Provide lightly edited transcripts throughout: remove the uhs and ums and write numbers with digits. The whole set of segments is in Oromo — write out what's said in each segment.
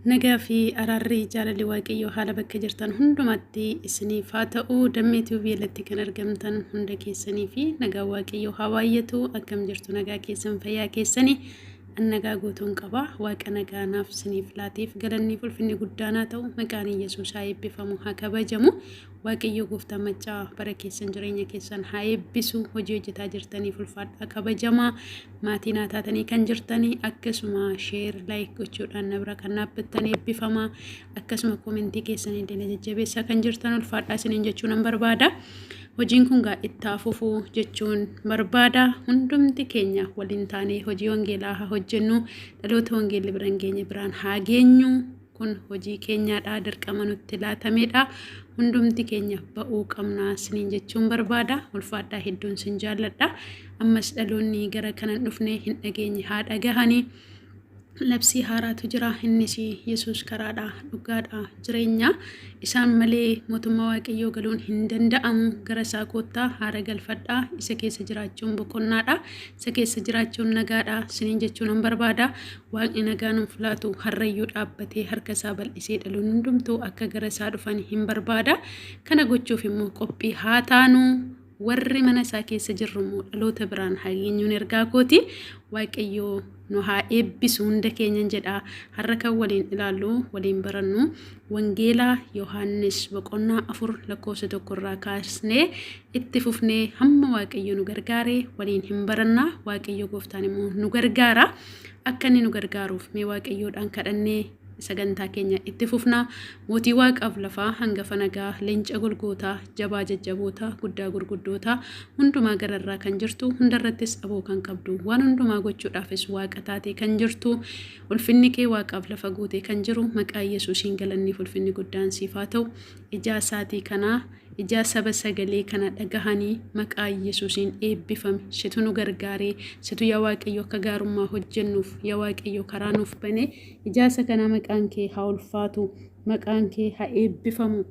Nagaa fi araarri jaalalli Waaqayyoo haala bakka jirtan hundumatti isiniif haa ta'u. Dammee Tube jalatti kan argamtan hunda keessanii fi nagaa Waaqayyoo haa baay'atu. Akkam jirtu nagaa keessan fayyaa keessanii? An nagaa guutuun qaba. Waaqa nagaa naaf isiniif laateef galanni fi ulfinni guddaan haa ta'u. Maqaan Yesuus haa eebbifamu haa kabajamu. Waaqayyo gooftaan maccaa bara keessan jireenya keessan haa eebbisu. Hojii hojjetaa jirtaniif ulfaadhaa kabajamaa. Maatii naa taatanii kan jirtanii akkasuma sheer laayik gochuudhaan na bira kan dhaabbattan eebbifamaa. Akkasuma koomentii keessan illee na jajjabeessaa kan jirtan ulfaadhaa isiniin jechuu nan barbaada. Hojiin kun gaa itti haa fufu jechuun barbaada. Hundumti keenya waliin taanee hojii wangeelaa haa hojjennu. Dhaloota wangeelli bira hin geenye biraan haa geenyu. Kun hojii keenyaadha, dirqama nutti laatamedha. Hundumti keenya ba'uu qabna isiniin jechuun barbaada. Ulfaadhaa hedduun sin jaalladha. Ammas dhaloonni gara kanan dhufne hin dhageenye haa dhagahanii. Labsii haaraatu jira. Innis Yesuus karaadha, dhugaadha, jireenya. Isaan malee mootummaa Waaqayyoo galuun hin danda'amu. Gara isaa koottaa haara galfadhaa. Isa keessa jiraachuun boqonnaadha. Isa keessa jiraachuun nagaadha. Isiniin jechuun nan barbaada. Waaqni nagaa nuuf laatu harrayyuu dhaabbatee harka isaa bal'isee dhaloonni hundumtuu akka gara isaa dhufan hin barbaada. Kana gochuuf immoo qophii haa taanu. Warri mana isaa keessa jirru immoo dhaloota biraan haa geenyuun ergaa kooti. Waaqayyoo nu haa eebbisu hunda keenyan jedha. Har'a kan waliin ilaallu waliin barannu Wangeela Yohaannis boqonnaa 4 lakkoofsa 1 irraa kaasnee itti fufnee hamma Waaqayyo nu gargaare waliin hin baranna. Waaqayyo gooftaan immoo nu gargaara. Akka inni nu gargaaruuf mee Waaqayyoodhaan kadhannee sagantaa keenya itti fufna. Mootii waaqaaf lafaa, hangafa nagaa, leenca golgootaa, jabaa jajjabootaa, guddaa gurguddootaa, hundumaa gararraa kan jirtu, hundarrattis aboo kan qabdu, waan hundumaa gochuudhaafis waaqa taatee kan jirtu, ulfinni kee waaqaaf lafa guutee kan jiru, maqaa Yesuusiin galanniif ulfinni guddaan siif haa ta'u. Ijaa isaatii kanaa Ijaa saba sagalee kana dhagahanii maqaa Yesuusiin eebbifami. Situ nu gargaaree, situ yaa Waaqayyo akka gaarummaa hojjennuuf yaa Waaqayyo karaa nuuf bane. Ijaasa kanaa maqaan kee haa ulfaatu, maqaan kee haa eebbifamu.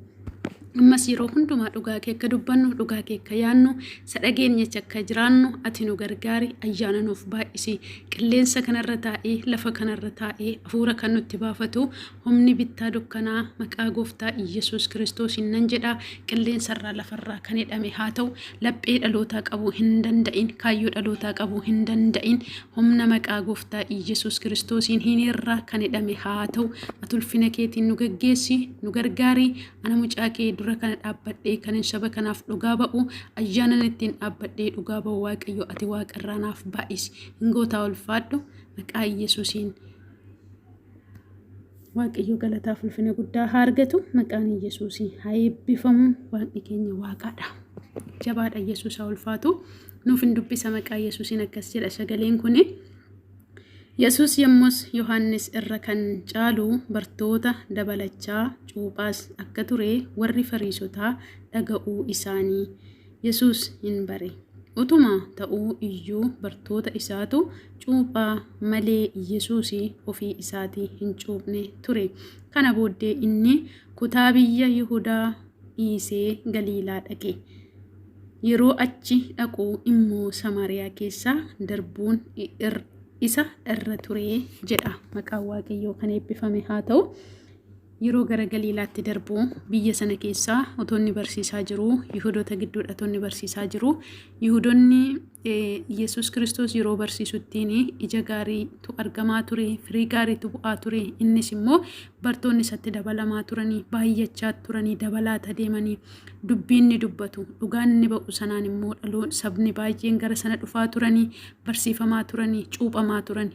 Ammas yeroo hundumaa dhugaa kee akka dubbannu, dhugaa kee akka yaannu, isa dhageenyecha akka jiraannu ati nu gargaari, ayyaana nuuf baay'isi. Qilleensa kanarra taa'ee, lafa kanarra taa'ee, hafuura kan nutti baafatu Humni bittaa dukkanaa maqaa Gooftaa Iyyasuus Kiristoosiin nan jedha, qilleensarraa lafarraa kan hidhame haa ta'u, laphee dhalootaa qabuu hin danda'in, kaayyoo dhalootaa qabuu hin danda'in, humna maqaa Gooftaa Iyyasuus Kiristoosiin hiniirraa kan hidhame haa ta'u. Ati ulfina keetiin nu gaggeessi, nu gargaari. Ana mucaa kee dura kana dhaabbadhee kanin saba kanaaf dhugaa ba'u, ayyaanan ittiin dhaabbadhee dhugaa ba'u Waaqayyo ati waaqarraa naaf baay'isi. Hin gootaa ulfaadhu maqaa Iyyasuusiin. Waaqayyo galataaf ulfina guddaa haa argatu. Maqaan Yesuus haa eebbifamu. Waaqni keenya waaqaadha. Jabaadha Yesuus haa ulfaatu. Nuuf hin dubbisa maqaa Yesuusiin akkas jedha sagaleen kuni. Yesuus yommus Yohaannis irra kan caalu bartoota dabalachaa cuuphaas akka ture warri Fariisotaa dhaga'uu isaanii Yesuus hin bare. Utuma ta'uu iyyuu bartoota isaatu cuuphaa malee Yesuus ofii isaatii hin cuuphne ture. Kana booddee inni kutaa biyya Yihudaa dhiisee Galiilaa dhaqe. Yeroo achi dhaqu immoo Samaariyaa keessa darbuun isa irra ture jedha. Maqaan Waaqayyoo kan eebbifame haa ta'u. Yeroo gara Galiilaatti darbu biyya sana keessaa otoo inni barsiisaa jiruu Yihudoota gidduudha otoo inni barsiisaa jiruu Yihudoonni Yesuus Kiristoos yeroo barsiisuttiin ija gaariitu argamaa ture, firii gaariitu bu'aa ture. Innis immoo bartoonni isatti dabalamaa turanii, baay'achaa turanii, dabalaata deemanii dubbiin ni dubbatu, dhugaan ni ba'u sanaan immoo dhaloon sabni baay'een gara sana dhufaa turanii, barsiifamaa turanii, cuuphamaa turan.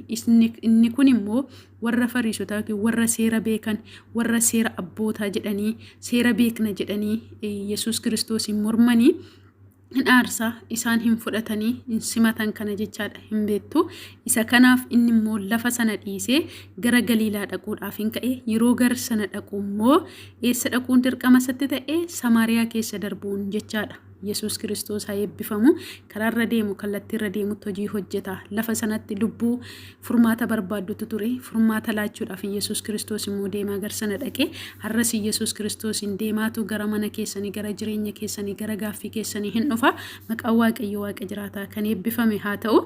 Inni kun immoo warra Fariisotaa yookiin warra seera beekan, warra seera abbootaa jedhanii, seera beekna jedhanii Yesuus Kiristoosiin mormanii hin aarsa, isaan hin fudhatanii, hin simatan kana jechaadha hin beektu. Isa kanaaf inni immoo lafa sana dhiisee gara Galiilaa dhaquudhaaf hin ka'e. Yeroo gara sana dhaqu immoo eessa dhaquun dirqama isatti ta'e? Samaariyaa keessa darbuun jechaadha. Yesuus Kiristoos haa eebbifamu. Karaarra deemu kallattiirra deemutti hojii hojjeta. Lafa sanatti lubbuu furmaata barbaaddutu ture. Furmaata laachuudhaaf Yesuus Kiristoos immoo deemaa gar sana dhaqe. Har'as Yesuus Kiristoos hin deemaatu gara mana keessanii, gara jireenya keessanii, gara gaaffii keessanii hin dhufa. Maqaan Waaqayyo Waaqa jiraataa kan eebbifame haa ta'u.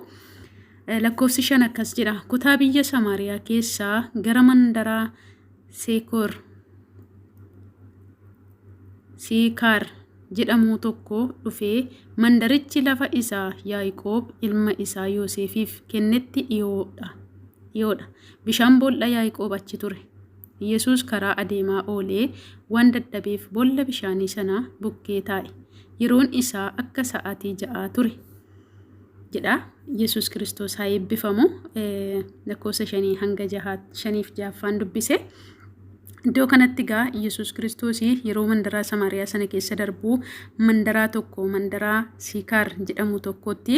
Lakkoofsi 5 akkas jedha. Kutaa biyya Samaariyaa keessaa gara mandaraa Seekoor Siikaar jedhamu tokko dhufee mandarichi lafa isa Yaaqoob ilma isaa Yoosefiif kennetti dhi'oo dha. Bishaan boolla Yaaqoob achi ture. Yesuus karaa adeemaa oolee waan dadhabeef boolla bishaanii sana bukkee taa'e. Yeroon isaa akka sa'aatii ja'aa ture. Jedha. Yesuus Kiristoos haa eebbifamu. Lakkoofsa shanii hanga shaniif ja'affaan dubbise. Iddoo kanatti egaa Yesuus Kiristoos yeroo mandaraa Samaariyaa sana keessa darbu mandaraa tokko, mandaraa Siikaar jedhamu tokkotti,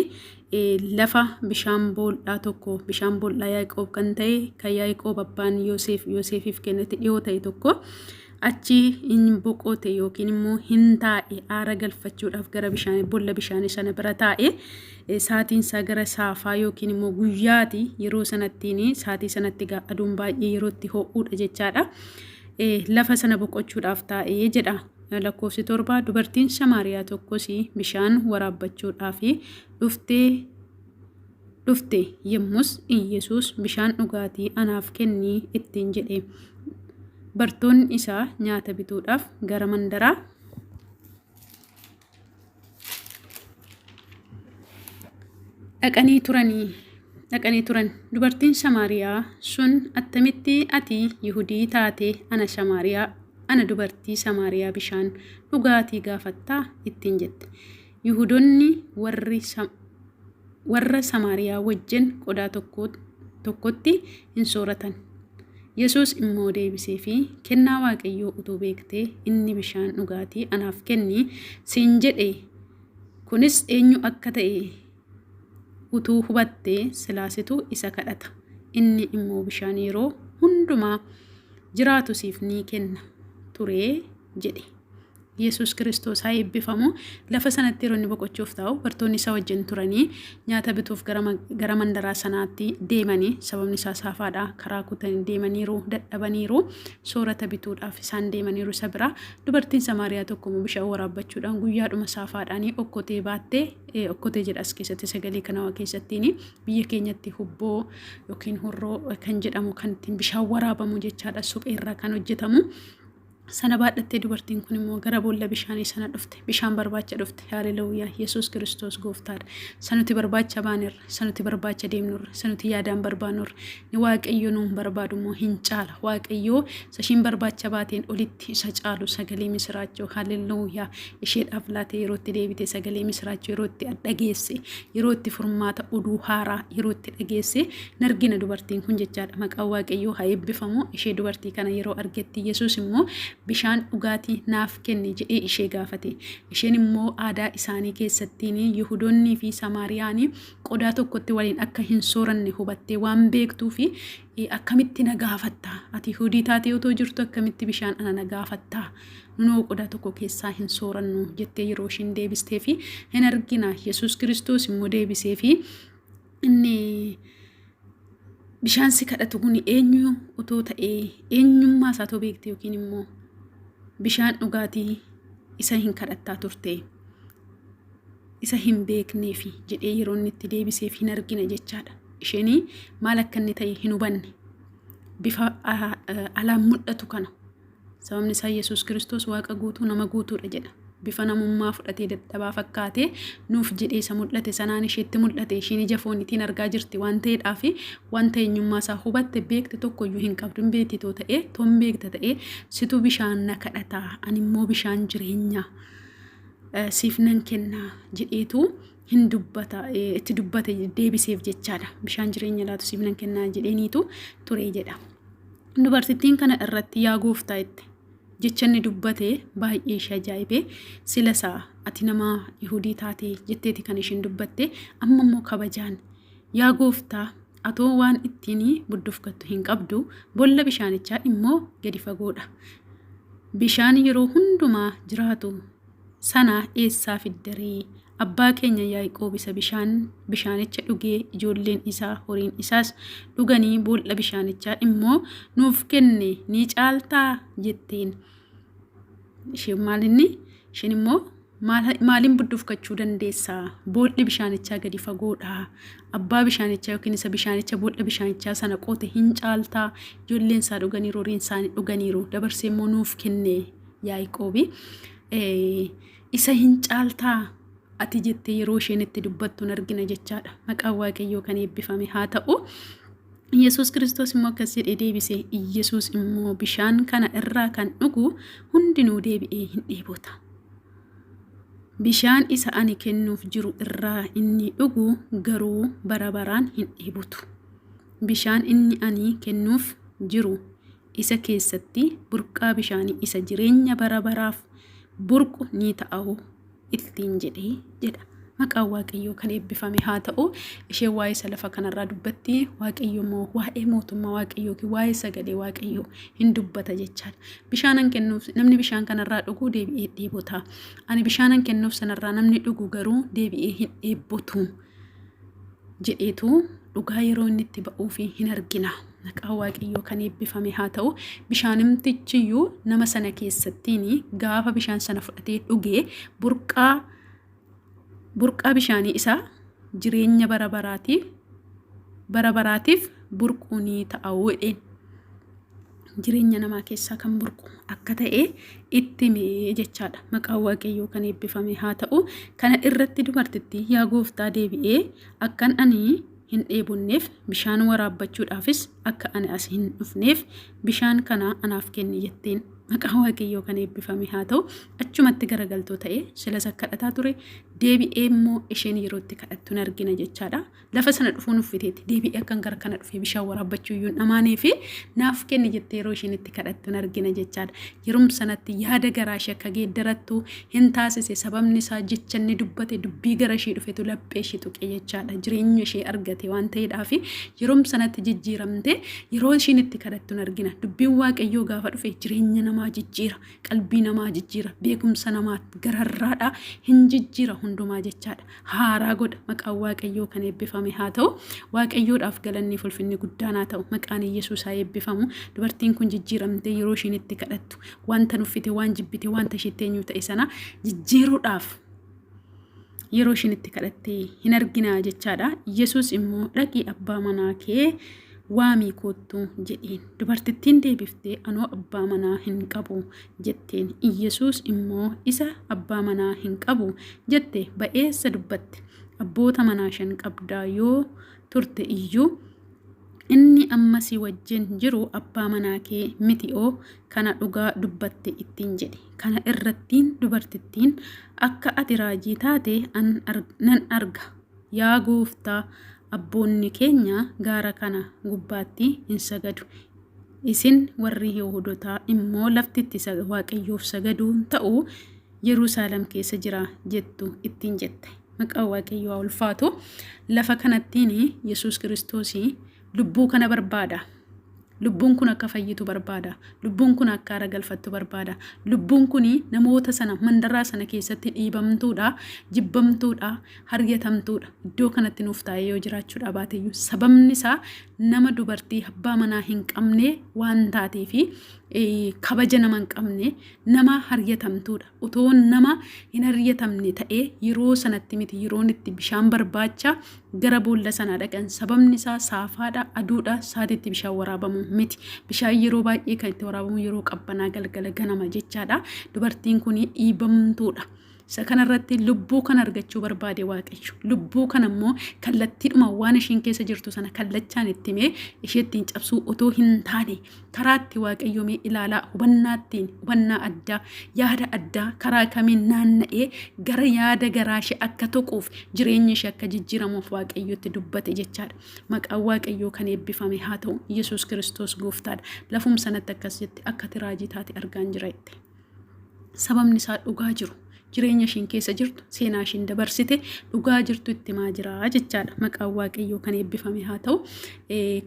lafa bishaan boollaa tokko, bishaan boollaa Yaaqoob kan ta'e, kan Yaaqoob abbaan Yoseef Yoseefiif kennetti dhiyoo ta'e tokko achi hin boqote yookiin immoo hin taa'e. Aara galfachuudhaaf gara bishaan boolla bishaanii sana bira taa'e. Saatiin isaa gara saafaa yookiin immoo guyyaati. Yeroo sanattiin, saatii sanatti egaa aduun baay'ee yeroo itti ho'uudha jechaadha. Lafa sana boqochuudhaaf taa'ee jedha. Lakkoofsi 7, dubartiin Samaariyaa tokkos bishaan waraabbachuudhaaf dhufte. Yommus Iyyasuus, "Bishaan dhugaatii anaaf kenni" ittiin jedhe. Bartoonni isaa nyaata bituudhaaf gara mandaraa dhaqanii turan. Dubartiin Samaariyaa sun, "Attamitti ati Yihudii taate ana Samaariyaa, ana dubartii Samaariyaa bishaan dhugaatii gaafattaa?" ittiin jette. Yihudoonni warra Samaariyaa wajjin qodaa tokkotti hin sooratan. Yesuus immoo deebisee fi, "Kennaa Waaqayyoo utuu beektee, inni bishaan dhugaatii anaaf kenni siin jedhe kunis eenyu akka ta'e utuu hubattee, silaasitu isa kadhata. Inni immoo bishaan yeroo hundumaa jiraatu siif ni kenna ture" jedhe. Yesuus Kiristoos haa eebbifamu. Lafa sanatti yeroo inni boqochuuf taa'u, bartoonni isa wajjin turanii nyaata bituuf gara mandaraa sanaatti deemanii, sababni isaa saafaadha. Karaa kutanii deemaniiru, dadhabaniiru. Soorata bituudhaaf isaan deemaniiru isa bira. Dubartiin Samaariyaa tokko immoo bishaan waraabbachuudhaan guyyaadhuma saafaadhaan okkotee baattee, okkotee jedha as keessatti sagalee kana keessattiin, biyya keenyatti hubboo yookiin hurroo kan jedhamu, kan ittiin bishaan waraabamu jechaadha, supheerraa kan hojjetamu. Sana baadhattee dubartiin kun immoo gara boolla bishaanii sana dhufte. Bishaan barbaacha dhufte. Haaleluyyaa! Yesuus Kiristoos gooftaadha. Sanuti barbaacha baanerra, sanuti barbaacha deemnurra, sanuti yaadaan barbaanurra. Ni Waaqayyo nuun barbaadu immoo hin caala. Waaqayyo ishiin barbaacha baateen olitti isa caalu sagalee misiraachoo, haaleluyyaa, isheedhaaf laatee yeroo itti deebite, sagalee misiraachoo yeroo itti dhageesse, yeroo itti furmaata oduu haaraa yeroo itti dhageesse nargina dubartiin kun jechaadha. Maqaan Waaqayyoo haa eebbifamu. Ishee dubartii kana yeroo argetti, Yesuus immoo "Bishaan dhugaatii naaf kenni" jedhee ishee gaafate. Isheen immoo aadaa isaanii keessattiin Yihudoonnii fi Samaariyaan qodaa tokkotti waliin akka hin sooranne hubattee waan beektuu fi, "Akkamitti na gaafatta? Ati Yihudii taatee otoo jirtu akkamitti bishaan ana na gaafatta? Nunoo qodaa tokko keessaa hin soorannu" jettee yeroo isheen deebistee fi hin argina. Yesuus Kiristoos immoo deebisee fi, "Inni bishaan si kadhatu kun eenyu otoo ta'ee, eenyummaa isaa otoo beekte, yookiin immoo bishaan dhugaatii isa hin kadhattaa turte, isa hin beekneefi" jedhee yeroo inni itti deebiseef hin argina jechaadha. Isheen maal akka inni ta'e hin hubanne, bifa alaan mul'atu kana. Sababni isaa Yesuus Kiristoos Waaqa guutuu, nama guutuudha jedha. Bifa namummaa fudhatee dadhabaa fakkaatee nuuf jedhee isa mul'ate sanaan isheetti mul'ate. Isheen ija fooniitiin argaa jirti waan ta'eedhaaf, wanta eenyummaa isaa hubatte beekte tokkoyyuu hin qabdu. Hin beekti too ta'e, toon beekta ta'e, "Situ bishaan na kadhata, ani immoo bishaan jireenyaa siif nan kenna" jedheetu hin dubbata, itti dubbate, deebiseef jechaadha. "Bishaan jireenya laatu siif nan kennaa" jedheeniitu ture jedha. Dubartittiin kana irratti, "Yaa gooftaa" itti jecha inni dubbate baay'ee ishee ajaa'ibe. "Sila isaa ati nama Yihudii taate" jetteeti kan isheen dubbatte. Amma immoo kabajaan, "Yaa gooftaa, atoo waan ittiin buddufgattu hin qabdu, bolla bishaanichaa immoo gadi fagoodha. Bishaan yeroo hundumaa jiraatu sana eessaa fiddaree? Abbaa keenya Yaaqoob isa bishaan bishaanicha dhugee, ijoolleen isaa, horiin isaas dhuganii boolla bishaanichaa immoo nuuf kenne ni caaltaa?" jetteen. Isheen maal inni? Isheen immoo Maaliin budduufkachuu dandeessa? Bool'i bishaanichaa gadi fagoodha. Abbaa bishaanichaa yookiin isa bishaanicha bool'a bishaanichaa sana qote hin caaltaa. Ijoolleen isaa dhuganiiru, horiin isaanii dhuganiiru. Dabarsee immoo nuuf kenne Yaaqoobi. Isa hin caaltaa ati jettee yeroo isheen itti dubbattu hin argina jechaadha. Maqaan Waaqayyoo kan eebbifame haa ta'u. Yesuus Kiristoos immoo akkas jedhee deebise. Yesuus immoo bishaan kana irraa kan dhugu hundinuu deebi'ee hin dheebota. Bishaan isa ani kennuuf jiru irraa inni dhugu garuu bara baraan hin dheebotu. Bishaan inni ani kennuuf jiru isa keessatti burqaa bishaanii isa jireenya bara baraaf burqu ni ta'ahu ittiin jedhe jedha. Maqaan Waaqayyoo kan eebbifame haa ta'u. Isheen waa'ee isa lafa kanarraa dubbatti, Waaqayyo immoo waa'ee mootummaa Waaqayyoo yookiin waa'ee sagalee Waaqayyoo hin dubbata jechaadha. Bishaanan kennuuf namni bishaan kanarraa dhugu deebi'ee dheebota. Ani bishaanan kennuuf sanarraa namni dhugu garuu deebi'ee hin dheebotu jedheetu dhugaa yeroo inni itti ba'uufi hin argina. Maqaan Waaqayyoo kan eebbifame haa ta'u. Bishaanimtichiyyuu nama sana keessattiin gaafa bishaan sana fudhatee dhugee burqaa burqaa bishaanii isaa jireenya bara baraatiif bara baraatiif burquu ni ta'a jedheen. Jireenya namaa keessaa kan burqu akka ta'e itti hime jechaadha. Maqaan Waaqayyoo kan eebbifame haa ta'u. Kana irratti dubartittii yaa gooftaa deebi'ee akkan ani hin dheebonneef bishaan waraabbachuudhaafis akka ani as hin dhufneef bishaan kana anaaf kenni jetteen. Maqaan Waaqayyoo kan eebbifame haa ta'u. Achumatti garagaltoo ta'e silas akka kadhataa ture deebi'ee immoo isheen yeroo itti kadhattu hin argina jechaadha. Lafa sana dhufuu nuffiteetti deebi'ee akkan gara kana dhufee bishaan waraabbachuu iyyuu hin dhamaanee fi naaf kenni jettee yeroo isheen itti kadhattu hin argina jechaadha. Yerum sanatti yaada garaa ishee akka geeddarattu hin taasise sababni isaa jecha inni dubbate dubbii gara ishee dhufetu laphee ishee tuqe jechaadha. Jireenya ishee argate waan ta'eedhaaf yerum sanatti jijjiiramte yeroo isheen itti kadhattu hin argina. Dubbiin Waaqayyoo gaafa dhufe jireenya namaa jijjiira. Qalbii namaa jijjiira. Beekumsa namaa gararraadha hin jijjiira hundumaa jechaadha. Haaraa godha. Maqaan Waaqayyoo kan eebbifame haa ta'u. Waaqayyoodhaaf galanni fi ulfinni guddaan haa ta'u. Maqaan Yesuus haa eebbifamu. Dubartiin kun jijjiiramtee yeroo isheen itti kadhattu wanta nuffite, waan jibbite, wanta isheetti eenyu ta'e sana jijjiiruudhaaf yeroo isheen itti kadhatte hin argina jechaadha. Yesuus immoo dhaqii abbaa manaa kee waamii koottu jedheen. Dubartittiin deebiftee anoo abbaa manaa hin qabu jetteen. Iyyasuus immoo isa abbaa manaa hin qabu jette ba'eessa dubbatte. Abboota manaa 5 qabdaa yoo turte iyyuu inni amma si wajjin jiru abbaa manaa kee miti'oo kana dhugaa dubbatte ittiin jedhe. Kana irrattiin dubartittiin akka ati raajii taate an nan arga. Yaa gooftaa abboonni keenya gaara kana gubbaatti in sagadu. Isin warri Yihuudotaa immoo lafti itti Waaqayyoof sagaduun ta'u Yerusaalem keessa jira jettu ittiin jette. Maqaan Waaqayyoo haa ulfaatu. Lafa kanattiin Yesuus Kiristoos lubbuu kana barbaada. Lubbuun kun akka fayyitu barbaada. Lubbuun kun akka haara galfattu barbaada. Lubbuun kun namoota sana mandaraa sana keessatti dhiibamtuudha, jibbamtuudha, haryatamtuudha. Iddoo kanatti nuuf taa'ee yoo jiraachuudha baateyyuu sababni isaa nama dubartii abbaa manaa hin qabne waan taateefi kabaja nama hin qabne nama haryatamtuudha. Otoo nama hin haryatamne ta'ee yeroo sanatti miti yeroon itti bishaan barbaacha gara boolla sanaa dhaqan. Sababni isaa saafaadha, aduudha, saatiitti bishaan waraabamu miti. Bishaan yeroo baay'ee kan itti waraabamu yeroo qabbanaa galgala ganama jechaadha. Dubartiin kun dhiibamtuudha. Isa kanarratti lubbuu kana argachuu barbaade Waaqayyo. Lubbuu kana immoo kallattiidhuma waan isheen keessa jirtu sana kallachaan itti himee ishee ittiin cabsuu otoo hin taane karaa itti Waaqayyo mee ilaalaa hubannaa ittiin hubannaa addaa yaada addaa karaa kamiin naanna'ee gara yaada garaa ishee akka tuquuf jireenyi ishee akka jijjiiramuuf Waaqayyotti dubbate jechaadha. Maqaan Waaqayyoo kan eebbifame haa ta'u. Yesuus Kiristoos gooftaadha. Lafum sanatti akkas jette akka ati raajii taate argaan jira jette. Sababni isaa dhugaa jiru jireenya ishiin keessa jirtu seenaa ishiin dabarsite dhugaa jirtu itti himaa jira jechaadha. Maqaan Waaqayyoo kan eebbifame haa ta'u.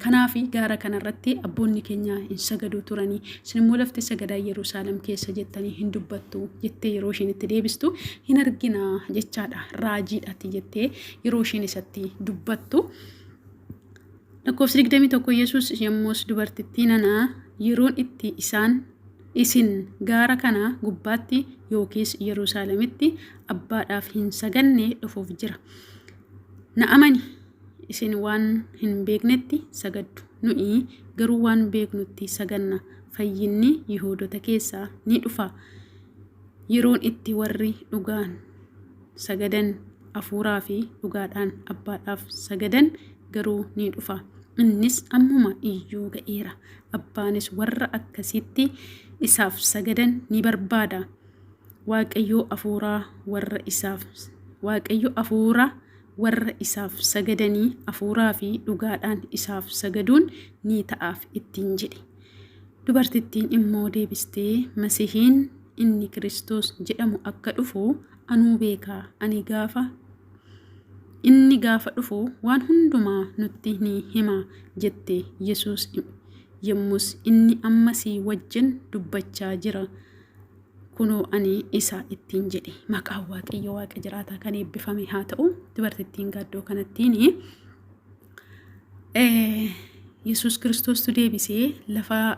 Kanaaf gaara kanarratti abboonni keenya hin sagaduu turanii isin immoo lafti sagadaa Yerusaalem keessa jettanii hin dubbattu jettee yeroo ishiin itti deebistu hin argina jechaadha. Raajiidhaati jettee yeroo ishiin isatti dubbattu. Lakkoofsi 21 Yesuus yommus dubartittii nana yeroon itti isaan Isin gaara kana gubbaatti yookiis Yerusaalemitti Abbaadhaaf hin saganne dhufuuf jira. Na amani, isin waan hin beeknetti sagaddu, nu'i garuu waan beeknutti saganna, fayyinni Yihuudota keessaa ni dhufa. Yeroon itti warri dhugaan sagadan hafuuraa fi dhugaadhaan Abbaadhaaf sagadan garuu ni dhufa. Innis ammuma iyyuu ga'eera. Abbaanis warra akkasitti isaaf sagadan ni barbaada. Waaqayyo hafuura warra isaaf Waaqayyo hafuura warra isaaf sagadanii hafuuraa fi dhugaadhaan isaaf sagaduun ni ta'aaf ittiin jedhe. Dubartittiin immoo deebistee, Masihiin inni Kiristoos jedhamu akka dhufu anuu beeka, ani gaafa inni gaafa dhufu waan hundumaa nutti ni hima jette. Yesuus yommus, Inni amma sii wajjin dubbachaa jira, kunoo ani isa ittiin jedhe. Maqaan Waaqayyo Waaqa jiraataa kan eebbifame haa ta'u. Dubartittiin gaaddoo kanattiin Yesuus Kiristoostu deebisee lafa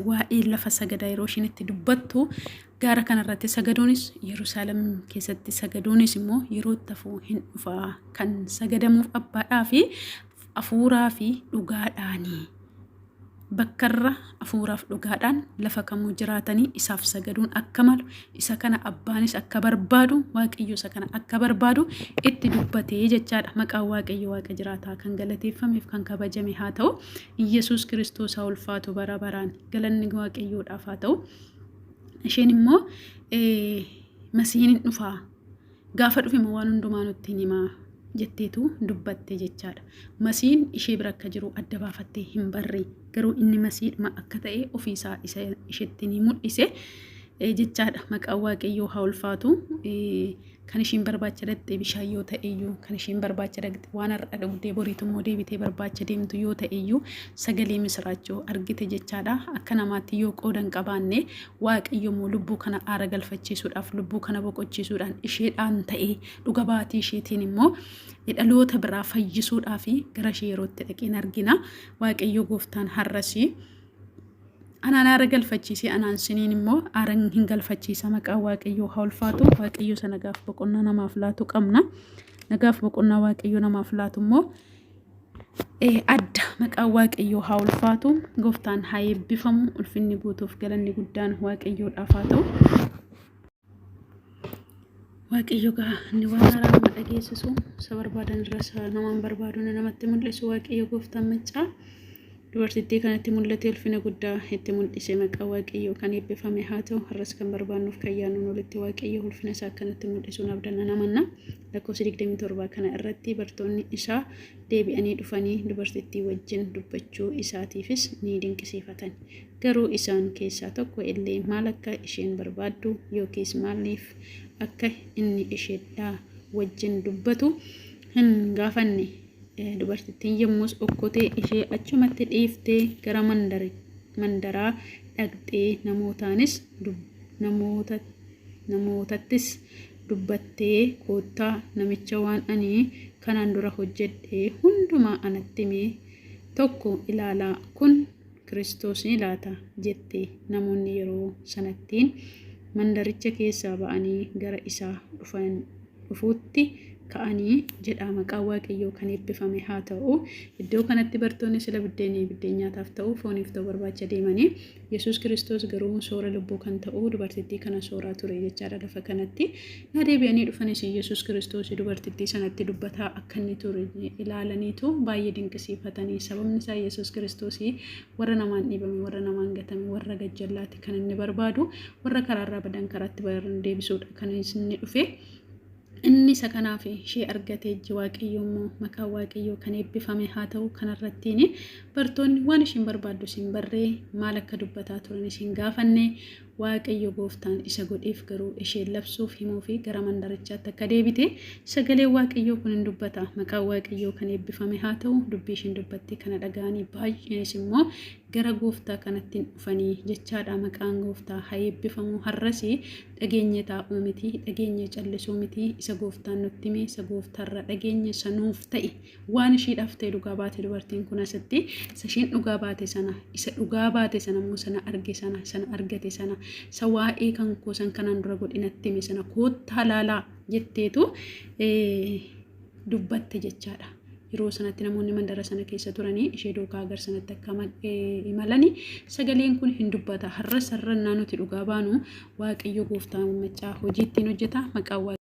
waa'ee lafa sagadaa yeroo isheen itti dubbattu gaara kanarratti sagaduunis Yerusaalem keessatti sagaduunis immoo yeroo itti hafuu hin dhufa kan sagadamuuf abbaadhaa fi hafuuraa fi dhugaadhaanii. Bakkarra hafuuraaf dhugaadhaan lafa kamuu jiraatanii isaaf sagaduun akka malu, isa kana abbaanis akka barbaadu, Waaqayyo isa kana akka barbaadu itti dubbatee jechaadha. Maqaan Waaqayyo Waaqa jiraataa kan galateeffameef kan kabajame haa ta'u. Iyyasuus Kiristoos haa ulfaatu bara baraan. Galanni Waaqayyoodhaaf haa ta'u. Isheen immoo Masihiin hin dhufaa. Gaafa dhufe immoo waan hundumaa nutti hin himaa jetteetu dubbatte jechaadha. Masiin ishee bira akka jiru adda baafattee hin barre. Garuu inni masiidhuma akka ta'e ofiisaa isa isheetti ni mul'ise jechaadha. Maqaan Waaqayyoo haa ulfaatu. Kan ishiin barbaacha dhaqxe bishaan yoo ta'e iyyuu, kan ishiin barbaacha dhaqxe waan har'a dhugdee boriitu immoo deebitee barbaacha deemtu yoo ta'e iyyuu sagalee misiraachoo argite jechaadha. Akka namaatti yoo qooda hin qabaanne Waaqayyo immoo lubbuu kana aara galfachiisuudhaaf, lubbuu kana boqochiisuudhaan isheedhaan ta'ee dhuga baatii isheetiin immoo dhaloota biraa fayyisuudhaaf gara ishee yeroo itti dhaqeen argina. Waaqayyo gooftaan har'as anaan aara galfachiisee anaan siniin immoo aara hin galfachiisa. Maqaan Waaqayyoo haa ulfaatu. Waaqayyo isa nagaaf boqonnaa namaaf laatu qabna. Nagaaf boqonnaa Waaqayyo namaaf laatu immoo adda. Maqaan Waaqayyoo haa ulfaatu. Gooftaan haa eebbifamu. Ulfinni guutuuf galanni guddaan Waaqayyoodhaaf haa ta'u. Waaqayyo gaa inni waan haaraa nama dhageessisu, isa barbaadan irra isa namaan barbaadu namatti mul'isu Waaqayyo gooftaan maccaa dubartittii kanatti mul'ate ulfina guddaa itti mul'ise. Maqaa Waaqayyoo kan eebbifame haa ta'u. Har'as kan barbaannuuf kan yaadnuun olitti Waaqayyo ulfina isaa akkanatti mul'isuun abdanna namanna. Lakkoofsa 27 kana irratti bartoonni isaa deebi'anii dhufanii dubartittii wajjin dubbachuu isaatiifis ni dinqisiifatan. Garuu isaan keessaa tokko illee maal akka isheen barbaaddu yookiis maaliif akka inni isheedhaa wajjin dubbatu hin gaafanne. Dubartittiin yommus okkotee ishee achumatti dhiiftee gara mandaraa dhaqxee namootaanis namootattis dubbattee, Koottaa, namicha waan ani kanaan dura hojjedhe hundumaa anatti hime tokko ilaalaa, kun Kiristoos ni laata? jette. Namoonni yeroo sanattiin mandaricha keessaa ba'anii gara isaa dhufan dhufuutti ka'anii jedha. Maqaan Waaqayyoo kan eebbifame haa ta'u. Iddoo kanatti bartoonni sila biddeenii biddeen nyaataaf ta'u fooniif ta'u barbaacha deemanii, Yesuus Kiristoos garuu soora lubbuu kan ta'u dubartittii kana sooraa ture jechaadha lafa kanatti. Na deebi'anii dhufanis Yesuus Kiristoos dubartittii sanatti dubbataa akka inni ture ilaalaniitu baay'ee dinqisiifatanii. Sababni isaa Yesuus Kiristoos warra namaan dhiibame, warra namaan gatame, warra gajjallaati kan inni barbaadu, warra karaarraa badan karaatti deebisuudha kan inni dhufe. Inni isa kanaaf ishee argate ijji Waaqayyoo immoo maqaan Waaqayyoo kan eebbifame haa ta'u. Kanarrattiin bartoonni waan isheen barbaaddu isin barree maal akka dubbataa turan isin gaafanne. Waaqayyo gooftaan isa godheef garuu isheen labsuuf himuu fi gara mandarichaatti akka deebite sagaleen Waaqayyoo kun hin dubbata. Maqaan Waaqayyoo kan eebbifame haa ta'u. Dubbii isheen dubbatte kana dhaga'anii baay'eenis immoo gara gooftaa kanatti hin dhufanii jechaadha. Maqaan gooftaa haa eebbifamu. Har'as dhageenye taa'uu miti, dhageenye callisuu miti. Isa gooftaan nutti hime, isa gooftaarra dhageenye, isa nuuf ta'e, waan ishiidhaaf ta'e dhugaa baate dubartiin kun asitti. Isa ishiin dhugaa baate sana, isa dhugaa baate sana immoo sana arge sana, sana argate sana, isa waa'ee kan koo san kanaan dura godhinatti hime sana koottaa laalaa jetteetu dubbatte jechaadha. Yeroo sanatti namoonni mandara sana keessa turanii ishee duukaa gar sanatti akka imalani sagaleen kun hin dubbata. Har'as har'annaa nuti dhugaa baanu Waaqayyo gooftaan maccaa hojii ittiin hojjeta maqaan.